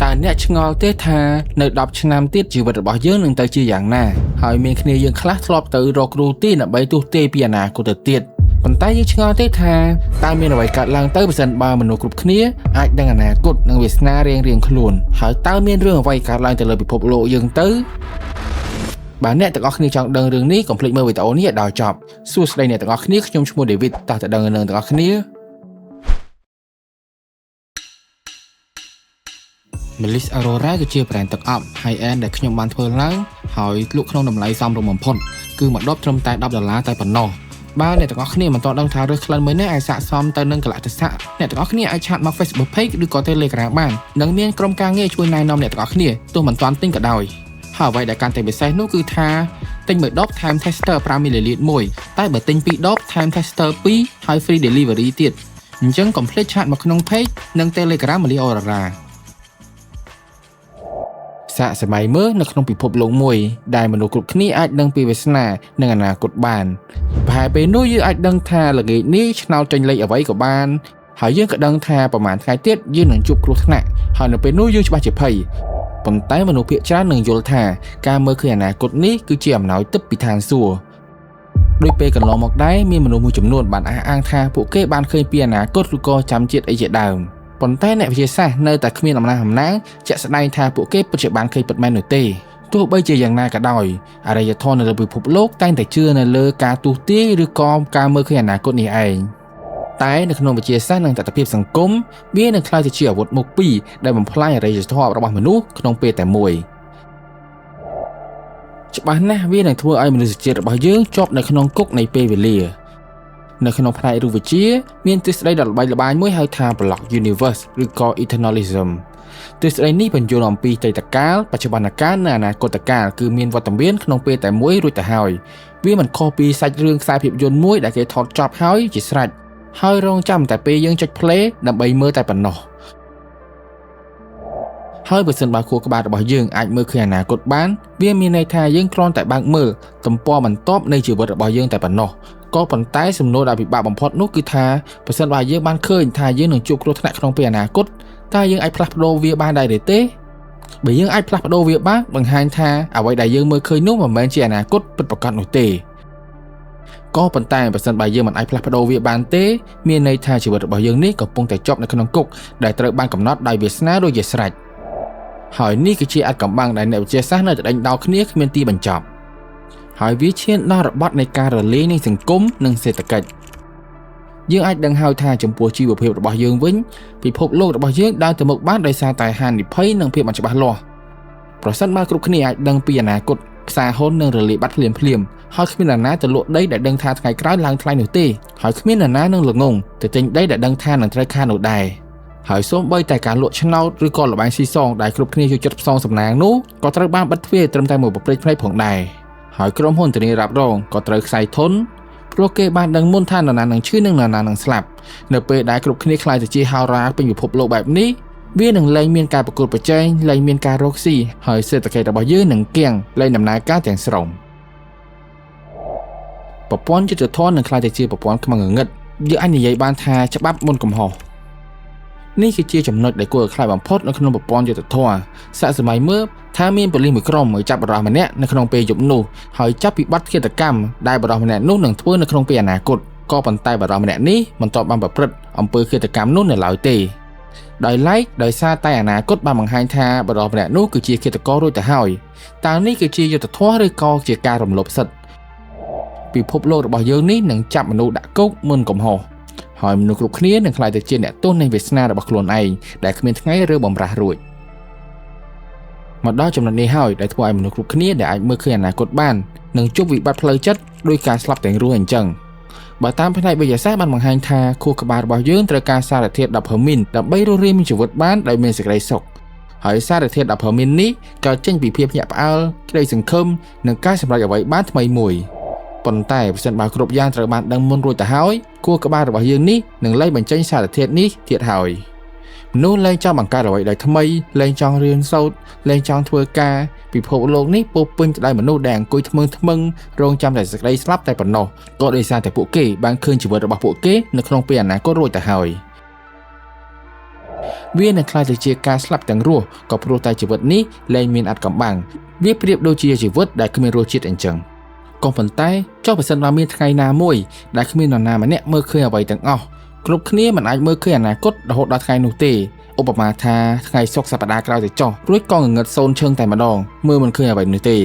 តើអ្នកឆ្ងល់ទេថានៅ10ឆ្នាំទៀតជីវិតរបស់យើងនឹងទៅជាយ៉ាងណាហើយមានគ្នាយើងខ្លះធ្លាប់ទៅរកគ្រូទាយដើម្បីទស្សន៍ទាយពីអនាគតទៅទៀតប៉ុន្តែយើងឆ្ងល់ទេថាតើមានអ្វីកើតឡើងទៅប្រសិនបើមនុស្សគ្រប់គ្នាអាចដឹងអនាគតនិងវាសនារៀងៗខ្លួនហើយតើមានរឿងអ្វីកើតឡើងទៅលើពិភពលោកយើងទៅបើអ្នកទាំងអស់គ្នាចង់ដឹងរឿងនេះកុំភ្លេចមើលវីដេអូនេះឲ្យដល់ចប់សួស្តីអ្នកទាំងអស់គ្នាខ្ញុំឈ្មោះ David តោះទៅដឹងរឿងទាំងអស់គ្នា Melis Aurora គឺជា brand ទឹកអប់ high end ដែលខ្ញុំបានធ្វើឡើងហើយលក់ក្នុងតម្លៃសមរម្យបំផុតគឺមួយដបត្រឹមតែ10ដុល្លារតែប៉ុណ្ណោះបើអ្នកទាំងអស់គ្នាមិនទាន់ដឹងថារើសក្លិនមួយនេះអាចស័ក្តិសមទៅនឹងកលៈទេសៈអ្នកទាំងអស់គ្នាអាច chat មក Facebook Page ឬក៏ Telegram បាននិងមានក្រុមការងារជួយណែនាំអ្នកទាំងអស់គ្នាទោះមិនទាន់ទិញក៏ដោយហើយអ្វីដែលកាន់តែពិសេសនោះគឺថាទិញមួយដបថែម tester 5មីលីលីត្រមួយតែបើទិញពីរដបថែម tester 2ហើយ free delivery ទៀតអញ្ចឹងកុំភ្លេច chat មកក្នុង Page និង Telegram Melis Aurora សាកសម័យមើលនៅក្នុងពិភពលោកមួយដែលមនុស្សគ្រប់គ្នាអាចដឹងពីវាសនានិងអនាគតបានប្រហែលពេលនោះយើងអាចដឹងថាល្ងាចនេះឆ្នោតចេញលេខអ្វីក៏បានហើយយើងក៏ដឹងថាប្រហែលថ្ងៃទៀតយើងនឹងជួបគ្រោះថ្នាក់ហើយនៅពេលនោះយើងច្បាស់ជាភ័យប៉ុន្តែមនុស្សភាគច្រើននឹងយល់ថាការមើលឃើញអនាគតនេះគឺជាអំណោយទិព្វពីឋានសួគ៌ដោយពេលកន្លងមកដែរមានមនុស្សមួយចំនួនបានអះអាងថាពួកគេបានឃើញពីអនាគតឬក៏ចាំជាតិអីជាដើមប៉ុន្តែអ្នកវិទ្យាសាស្ត្រនៅតែគ្មានអំណះអំណាងជាក់ស្ដែងថាពួកគេពិតជាបានឃើញពិតមែននោះទេទោះបីជាយ៉ាងណាក៏ដោយអរិយធម៌នៅលើពិភពលោកតែងតែជឿនៅលើការទស្សន៍ទាយឬក៏ការមើលឃើញអនាគតនេះឯងតែនៅក្នុងវិទ្យាសាស្ត្រនិងតថភាពសង្គមវានឹងក្លាយទៅជាអាវុធមុខពីរដែលបំផ្លាញអរិយធម៌របស់មនុស្សក្នុងពេលតែមួយច្បាស់ណាស់វានឹងធ្វើឲ្យមនុស្សជាតិរបស់យើងជាប់នៅក្នុងគុកនៃពេលវេលានៅក្នុងផ្នែករូបវិទ្យាមានទ្រឹស្ដីដ៏ល្បីល្បាញមួយហៅថា Block Universe ឬក៏ Eternalism ទ្រឹស្ដីនេះបញ្យល់អំពីអតីតកាលបច្ចុប្បន្នកាលនិងអនាគតកាលគឺមានវត្តមានក្នុងពេលតែមួយរួចទៅហើយវាមិនខុសពីសាច់រឿងខ្សែភាពយន្តមួយដែលគេថតចប់ហើយជាស្រេចហើយរងចាំតែពេលយើងចុច play ដើម្បីមើលតែប៉ុណ្ណោះហើយបើសិនបើខួរក្បាលរបស់យើងអាចមើលឃើញអនាគតបានវាមានន័យថាយើងគ្រាន់តែបើកមើលទំព័របន្ទាប់នៃជីវិតរបស់យើងតែប៉ុណ្ណោះក៏ប៉ុន្តែសំណួរដែលពិបាកបំផុតនោះគឺថាប្រសិនបើយើងបានឃើញថាយើងនឹងជួបគ្រោះថ្នាក់ក្នុងពេលអនាគតតើយើងអាចផ្លាស់ប្ដូរវាបានដែរឬទេបើយើងអាចផ្លាស់ប្ដូរវាបានបង្ហាញថាអ្វីដែលយើងមើលឃើញនោះមិនមែនជាអនាគតពិតប្រាកដនោះទេក៏ប៉ុន្តែប្រសិនបើយើងមិនអាចផ្លាស់ប្ដូរវាបានទេមានន័យថាជីវិតរបស់យើងនេះកំពុងតែជាប់នៅក្នុងគុកដែលត្រូវបានកំណត់ដោយវាសនារួចជាស្រេចហើយនេះគឺជាអាថ៌កំបាំងដែលអ្នកវិទ្យាសាស្ត្រនៅតែដេញដោលគ្នាគ្មានទីបញ្ចប់ហើយវាឈានដល់របត់នៃការរលាយនៃសង្គមនិងសេដ្ឋកិច្ចយើងអាចដឹងហើយថាចំពោះជីវភាពរបស់យើងវិញពិភពលោករបស់យើងដើរទៅមុខបានដោយសារតែហានិភ័យនិងភាពមិនច្បាស់លាស់ប្រសិនបើគ្រប់គ្នាអាចដឹងពីអនាគតផ្សារហ៊ុននឹងរលាយបាត់ភ្លាមភ្លាមហើយគ្មាននរណាទៅលក់ដីដែលដឹងថាថ្ងៃក្រោយឡើងថ្លៃនោះទេហើយគ្មាននរណានឹងល្ងងទៅទិញដីដែលដឹងថានឹងត្រូវខាតនោះដែរហើយសូម្បីតែការលក់ឆ្នោតឬក៏ល្បែងស៊ីសងដែលគ្រប់គ្នាចូលចិត្តផ្សងសំណាងនោះក៏ត្រូវបានបិទទ្វារត្រឹមតែមួយប្រព្រឹត្តភ្នែកផងដែរហើយក្រុមហ៊ុនធានារ៉ាប់រងក៏ត្រូវខ្សែធនព្រោះគេបានដឹងមុនថានរណានឹងឈឺនិងនរណានឹងស្លាប់នៅពេលដែលគ្រប់គ្នាក្លាយទៅជាហោរាពេញពិភពលោកបែបនេះវានឹងលែងមានការប្រកួតប្រជែងលែងមានការរកស៊ីហើយសេដ្ឋកិច្ចរបស់យើងនឹងគៀងលែងដំណើរការទាំងស្រុងប្រព័ន្ធយុត្តិធម៌នឹងក្លាយទៅជាប្រព័ន្ធខ្មៅងងឹតយើងអាចនិយាយបានថាច្បាប់មុនកំហុសនេះគឺជាចំណុចដែលគួរឲ្យខ្លាចបំផុតនៅក្នុងប្រព័ន្ធយុត្តិធម៌សាកសម័យមើលថាមានប៉ូលីសមួយក្រុមមកចាប់បុរសម្នាក់នៅក្នុងពេលយប់នោះហើយចាប់ពីបទឃាតកម្មដែលបុរសម្នាក់នោះនឹងធ្វើនៅក្នុងពេលអនាគតក៏ប៉ុន្តែបុរសម្នាក់នេះមិនទាន់បានប្រព្រឹត្តអំពើឃាតកម្មនោះនៅឡើយទេដោយឡែកដោយសារតែអនាគតបានបង្ហាញថាបុរសម្នាក់នោះគឺជាឃាតកររួចទៅហើយតើនេះគឺជាយុត្តិធម៌ឬក៏ជាការរំលោភសិទ្ធិពិភពលោករបស់យើងនេះនឹងចាប់មនុស្សដាក់គុកមុនកំហុសហើយមនុស្សគ្រប់គ្នានឹងក្លាយទៅជាអ្នកទោសនៃវាសនារបស់ខ្លួនឯងដែលគ្មានថ្ងៃរើបំរាស់រួចមកដល់ចំណុចនេះហើយដែលធ្វើឲ្យមនុស្សគ្រប់គ្នាដែលអាចមើលឃើញអនាគតបាននឹងជួបវិបត្តិផ្លូវចិត្តដោយការស្លាប់ទាំងរស់អញ្ចឹងបើតាមផ្នែកវិទ្យាសាស្ត្របានបង្ហាញថាខួរក្បាលរបស់យើងត្រូវការសារធាតុដូផាមីនដើម្បីរស់រានមានជីវិតបានដោយមានសេចក្តីសុខហើយសារធាតុដូផាមីននេះកើតចេញពីភាពភ្ញាក់ផ្អើលក្តីសង្ឃឹមនិងការសម្រេចអ្វីបានថ្មីមួយប៉ុន្តែប្រសិនបើគ្រប់យ៉ាងត្រូវបានដឹងមុនរួចទៅហើយខួរក្បាលរបស់យើងនេះនឹងលែងបញ្ចេញសារធាតុនេះទៀតហើយមនុស្សលែងចង់បង្កើតអ្វីដែលថ្មីលែងចង់រៀនសូត្រលែងចង់ធ្វើការពិភពលោកនេះពោពេញទៅដោយមនុស្សដែលអង្គុយថ្មឹងរងចាំតែសេចក្តីស្លាប់តែប៉ុណ្ណោះក៏ដោយសារតែពួកគេបានឃើញជីវិតរបស់ពួកគេនៅក្នុងពេលអនាគតរួចទៅហើយ វានឹងក្លាយទៅជាការស្លាប់ទាំងរស់ក៏ព្រោះតែជីវិតនេះលែងមានអាថ៌កំបាំងវាប្រៀបដូចជាជីវិតដែលគ្មានរសជាតិអញ្ចឹងក៏ប៉ុន្តែចុះបើសិនបើមានថ្ងៃណាមួយដែលគ្មាននរណាម្នាក់មើលឃើញអ្វីទាំងអស់គ្រប់គ្នាមិនអាចមើលឃើញអនាគតរហូតដល់ថ្ងៃនោះទេឧបមាថាថ្ងៃសុក្រសប្តាហ៍ក្រោយទៅចុះរួចក៏ងងឹតសូន្យឈឹងតែម្ដងមើលមិនឃើញអ្វីនោះទេ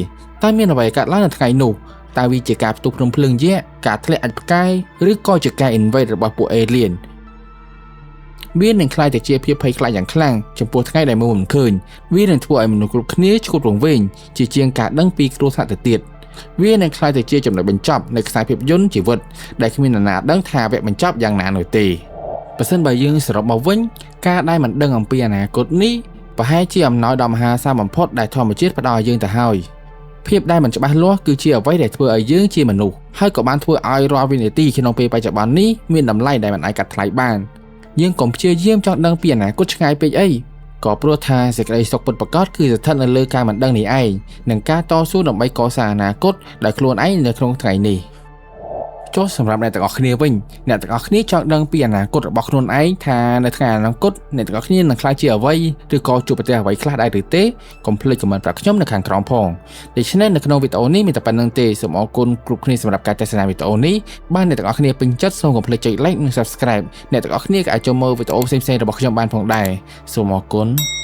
តែមានអ្វីកើតឡើងនៅថ្ងៃនោះតើវាជាការផ្ទុះភ្នំភ្លើងយក្សការធ្លាក់អាចម៍ផ្កាយឬក៏ជាការ invade របស់ពួក alien វានឹងក្លាយទៅជាភាពភ័យខ្លាចយ៉ាងខ្លាំងចំពោះថ្ងៃដែលមើលមិនឃើញវានឹងធ្វើឲ្យមនុស្សគ្រប់គ្នាឆ្កួតវង្វេងជាជាងការដឹងពីគ្រោះថ្នាក់ទៅទៀតវានឹងក្លាយទៅជាចំណុចបញ្ចប់នៃខ្សែភាពយន្តជីវិតដែលគ្មាននរណាដឹងថាវគ្គបញ្ចប់យ៉ាងណានោះទេបើសិនបើយើងសរុបមកវិញការដែលមិនដឹងអំពីអនាគតនេះប្រហែលជាអំណោយដ៏មហាសាលបំផុតដែលធម្មជាតិផ្ដល់ឲ្យយើងទៅហើយភាពដែលមិនច្បាស់លាស់គឺជាអ្វីដែលធ្វើឲ្យយើងជាមនុស្សហើយក៏បានធ្វើឲ្យរាល់វិនាទីក្នុងពេលបច្ចុប្បន្ននេះមានតម្លៃដែលមិនអាចកាត់ថ្លៃបានយើងកុំព្យាយាមចង់ដឹងពីអនាគតឆ្ងាយពេកអីក៏ព្រោះថាសេចក្តីសុខពិតប្រាកដគឺស្ថិតនៅលើការមិនដឹងនេះឯងនិងការតស៊ូដើម្បីកសាងអនាគតដោយខ្លួនឯងនៅក្នុងថ្ងៃនេះចុះសម្រាប់អ្នកទាំងអស់គ្នាវិញអ្នកទាំងអស់គ្នាចង់ដឹងពីអនាគតរបស់ខ្លួនឯងថានៅថ្ងៃអនាគតអ្នកទាំងអស់គ្នានឹងក្លាយជាអ្វីឬក៏ជួបប្រទះអ្វីខ្លះដែរឬទេកុំភ្លេច comment ប្រាប់ខ្ញុំនៅខាងក្រោមផងដូច្នេះនៅក្នុងវីដេអូនេះមានតែប៉ុណ្ណឹងទេសូមអរគុណគ្រប់គ្នាសម្រាប់ការទស្សនាវីដេអូនេះបាទអ្នកទាំងអស់គ្នាពេញចិត្តសូមកុំភ្លេចចុច like និង subscribe អ្នកទាំងអស់គ្នាក៏អាចចូលមើលវីដេអូផ្សេងៗរបស់ខ្ញុំបានផងដែរសូមអរគុណ។